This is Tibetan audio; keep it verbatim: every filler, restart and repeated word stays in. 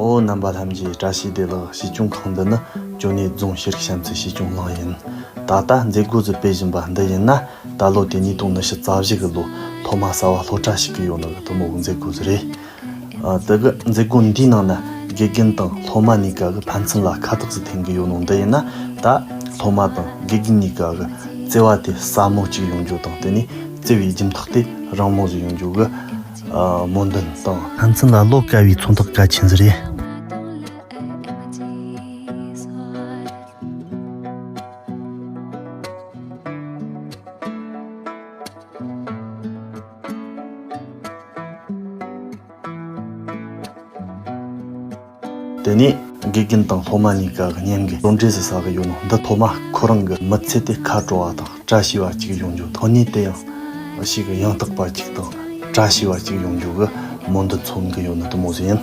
ཨོ་རྣམ་པ་ལྷན་རྒྱས་བཀྲ་ཤིས་བདེ་ལེགས། ཞིབ་སྦྱོང་ཁང་འདི་ནི་ཅོ་ནེ་རྫོང་ཤེས་རིག་བྱམས་བརྩེའི་ཞིབ་སྦྱོང་གླིང་ཡིན། ད་ལྟ་མཛད་སྒོ་ཟིག་སྤེལ་བཞིན་པ་འདི་ཡིན་ན། ད་ལོ་དེ་ཉིས་སྟོང་ཉི་ཤུ་རྩ་བཞི་གི་ལོ་སློབ་མ་གསར་བ་སློབ་གྲྭ་ཞིག་གི་ཡོད་ནི་གི་དེ་མོ་གི་མཛད་སྒོ་ཟིག་རེད། ཨ། དེ་གི་མཛད་སྒོ་འདིའི་ནང་ན་དགེ་རྒན་དང་སློབ་མ་གཉིས་ཀ་གི་ཕན་ཚུན་ལ་ཁ་བཏགས་ཟིག་འཐེན་གི་ཡོད་ནོ་འདི་ཡིན་ན། ད་སློབ་མ་དང་དགེ་རྒན་གཉིས་ཀ་གི་བརྩེ་བ་དེ་ཟབ་མོ་ཅིག་ཡོང་རྒྱུ་དང་། དེ་ནས་བརྩེ་བའི་རྒྱུ་མཐུད་དེ་རིང་མོ་ཟིག་ཡོང་རྒྱུ་གི་ཨ། སྨོན་འདུན་དང་། ཕན་ཚུན་ལ་བློ་དཀར་བའི་མཚོན་རྟགས་གལ་ཆེན་ཟིག་རེད། དེ་ནས་དགེ་རྒན་དང་སློབ་མ་གཉིས་ཀ་གི་གཉེན་གི་གྲོགས་འདྲིས་ཟིག་ཟ་གི་ཡོད་ནོ་འདི་ཐོག་མ་ཁོ་རང་གི་མི་ཚེ་དེ་ཁ་དྲོ་བ་དང་བཀྲ་ཤིས་པ་ཅིག་ཡོང་རྒྱུ། ཐོག་ནས་དེ་ཡང་ཞིག་གི་ཡང་དག་པ་ཅིག་དང་བཀྲ་ཤིས་པ་ཅིག་ཡོང་རྒྱུ་གི་སྨོན་འདུན་མཚོན་གི་ཡོད་ནི་དེ་མོ་ཟིག་ཡིན།